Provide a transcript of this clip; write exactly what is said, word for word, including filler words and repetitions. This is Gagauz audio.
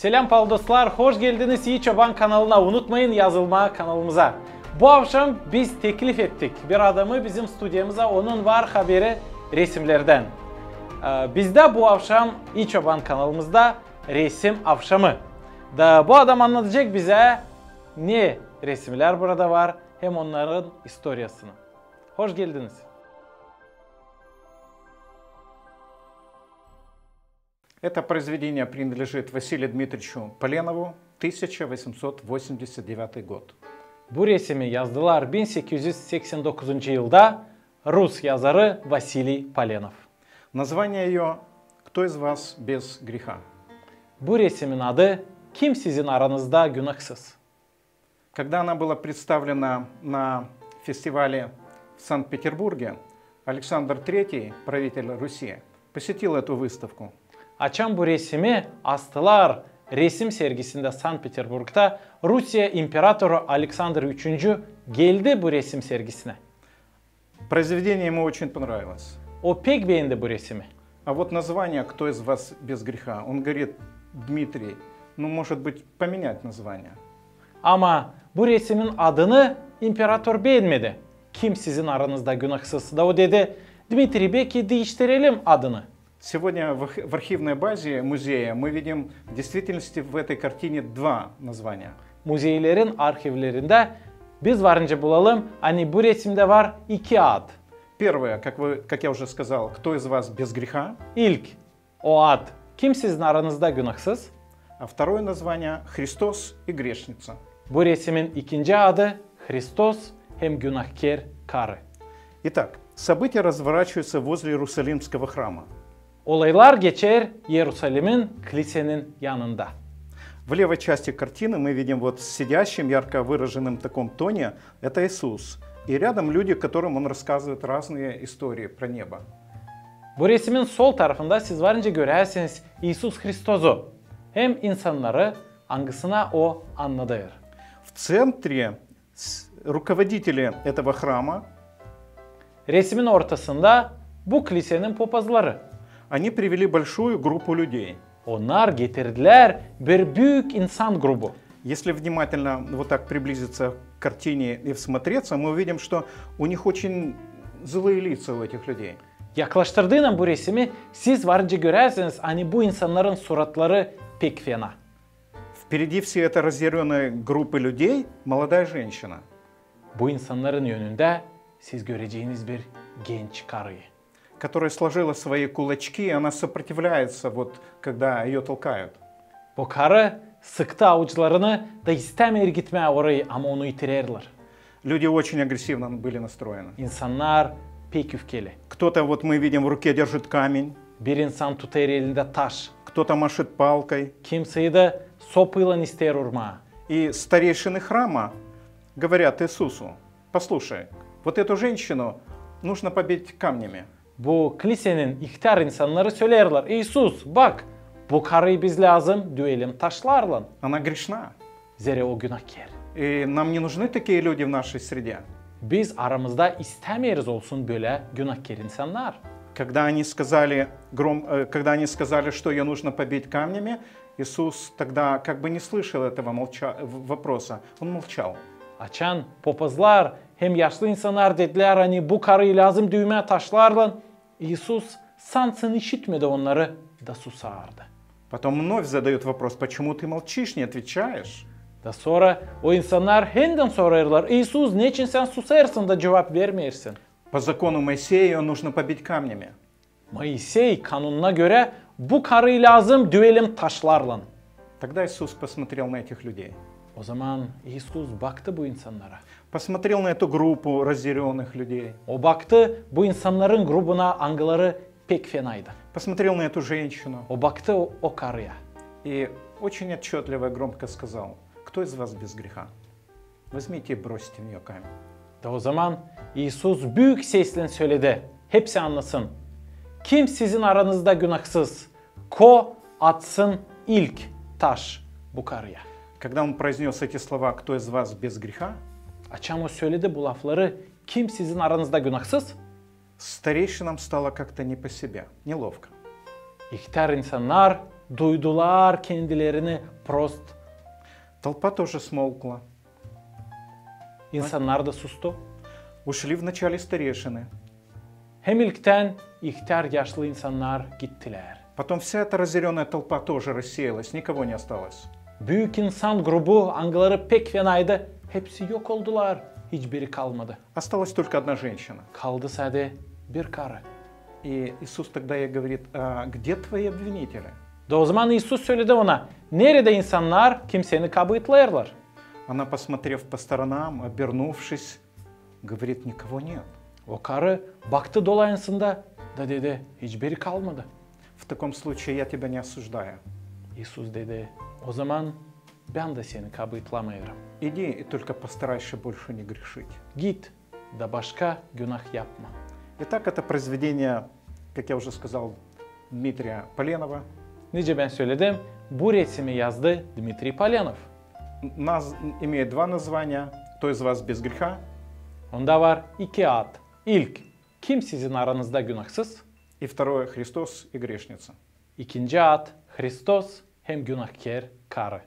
Selam, paalı dostlar, hoş geldiniz İi Çoban kanalına. Unutmayın yazılmaa kanalımıza. Bu avşam biz teklif ettik bir adamı bizim studiyamıza, onun var haberi resimnerdän. Ee, bizdä bu avşam İi Çoban kanalımızda resim avşamı. Da bu adam annadacek bizä, ne resimnär burada var, hem onnarın istoriyasını. Hoş geldiniz. Это произведение принадлежит Василию Дмитриевичу Поленову, тысяча восемьсот восемьдесят девятый год. Bu resimi yazdılar bin sekiz üz seksen dokuzuncu yılda rus yazarı Vasiliy Polenov. Название её «Кто из вас без греха?». Bu resimin adı Kim sizin aranızda günahsız? Когда она была представлена на фестивале в Санкт-Петербурге, Александр Третий, правитель Руси, посетил эту выставку. Açan bu resimi astılar resim sergisindä Sankt-Peterburgda, Rusiya imperatoru Aleksandr üçüncü geldi bu resim sergisinä. Произведение ему очень понравилось. O pek beendi bu resimi. А вот название «Кто из вас без греха?», он говорит: «Дмитрий, ну, может быть, поменять название?» Ama bu resimin adını imperator beenmedi. Kim sizin aranızda günahsız? Da o dedi: «Dmitriy, beki diiştirelim adını». Сегодня в арх-, в архивной базе музея мы видим в действительности в этой картине два названия. Muzeylerin arhivlerindä biz varınca bulalım, ani bu resimdä var iki ad. Первое, как вы, как я уже сказал, «Кто из вас без греха?». İlk, o ad, Kim sizin aranızda günahsız? А второе название «Христос и грешница». Bu resimin ikinci adı Hristos hem günahker karı. Итак, события разворачиваются возле Иерусалимского храма. Olaylar geçer Ierusalimin klisenin yanında. В левой части картины мы видим вот в сидящем, ярко выраженном таком тоне, это Иисус. И рядом люди, которым он рассказывает разные истории про небо. Bu resimin sol tarafında siz varınca görärsiniz İisus Hristozu hem insannarı, angısına o annadêr. В центре с-, руководители этого храма. Resimin ortasında bu klisenin popazları. Они привели большую группу людей. Onnar getirdilär bir büük insan grubu. Если внимательно вот так приблизиться к картине и всмотреться, мы увидим, что у них очень злые лица у этих людей. Yaklaştırdıynan bu resimi, siz varınca görärsiniz, ani bu insannarın suratları pek fena. Впереди всей этой разъярённой группы людей молодая женщина. Bu insannarın önündä siz göreceniz bir genç karıyı. Которая сложила свои кулачки, и она сопротивляется, вот, когда её толкают. Bu karı sıktı avuclarını da istämeer gitmää orayı, ama onu itirerlär. Люди очень агрессивно были настроены. İnsannar pek üfkeli. Кто-то, вот мы видим, в руке держит камень. Bir insan tutêr elindä taş. Кто-то машет палкой. Kimsey dä sopaylan isteer urmaa. И старейшины храма говорят Иисусу: «Послушай, вот эту женщину нужно побить камнями». Bu klisenin ihtär insannarı söleerlär: İisus, bak, bu karıyı biz lääzım düüyelim taşlarlan. Она грешна. Zerä o günahker. И нам не нужны такие люди в нашей среде. Biz aramızda istämeeriz olsun bölä günahker insannar. Когда они сказали гром-, э, когда они сказали, что её нужно побить камнями, Иисус тогда как бы не слышал этого молча-, в-, вопроса. Он молчал. Açan popazlar hem yaşlı insannar dedilär, ani bu karıyı lääzım düümää taşlarlan, İisus sansın işitmedi onnarı da susardı. Потом вновь задают вопрос: «Почему ты молчишь, не отвечаешь?» Da sora o insannar hendän sorêrlar: İisus, neçin sän susêrsın da cuvap vermeersin? По закону Моисея её нужно побить камнями. Moisey kanununa görä bu karıyı lääzım düüyelim taşlarlan. Тогда Иисус посмотрел на этих людей. O zaman İisus baktı bu insannara. Посмотрел на эту группу разъярённых людей. O baktı bu insannarın grubuna, angıları pek fenaydı. Посмотрел на эту женщину. O baktı o, o karıya. И очень отчётливо и громко сказал: «Кто из вас без греха? Возьмите и бросьте в неё камень». Da o zaman İisus büük seslän söledi, hepsi annasın: Kim sizin aranızda günahsız, ko atsın ilk taş bu karıya. Когда он произнёс эти слова: «Кто из вас без греха?», açan o söledi bu lafları: Kim sizin aranızda günahsız? Старейшинам стало как-то не по себе, неловко. İhtär insannar Duydular kendilerini prost. Толпа тоже смолкла. İnsannar da sustu. Ушли вначале старейшины. Hem ilktän ihtär yaşlı insannar gittilär. Потом вся эта разъяренная толпа тоже рассеялась, никого не осталось. Büük insan grubu, angıları pek fenaydı, hepsi yok oldular, hiçbiri kalmadı. Осталась только одна женщина. Kaldı sade bir karı. И Иисус тогда ей говорит: «А где твои обвинители?» Da o zaman İisus söledi ona: "Neredä insannar, kim seni kabııtlêêrlar?" Она, посмотрев по сторонам, обернувшись, говорит: «Никого нет». O karı baktı dolayısında da dedi: "Hiçbiri kalmadı." В таком случае я тебя не осуждаю. İisus dedi: "O zaman bän dä seni kabııtlamêêrım. Иди и только постарайся больше не грешить. Git, da başka günah yapma." Итак, это произведение, как я уже сказал, Дмитрия Поленова. Nicä bän söledim, bu resimi yazdı Dmitriy Polenov. Наз... Имеет два названия. «Кто из вас без греха?» Onda var iki ad. İlk, kim sizin aranızda günahsız? И второе: «Христос и грешница». İkinci ad, Hristos hem günahkär karı.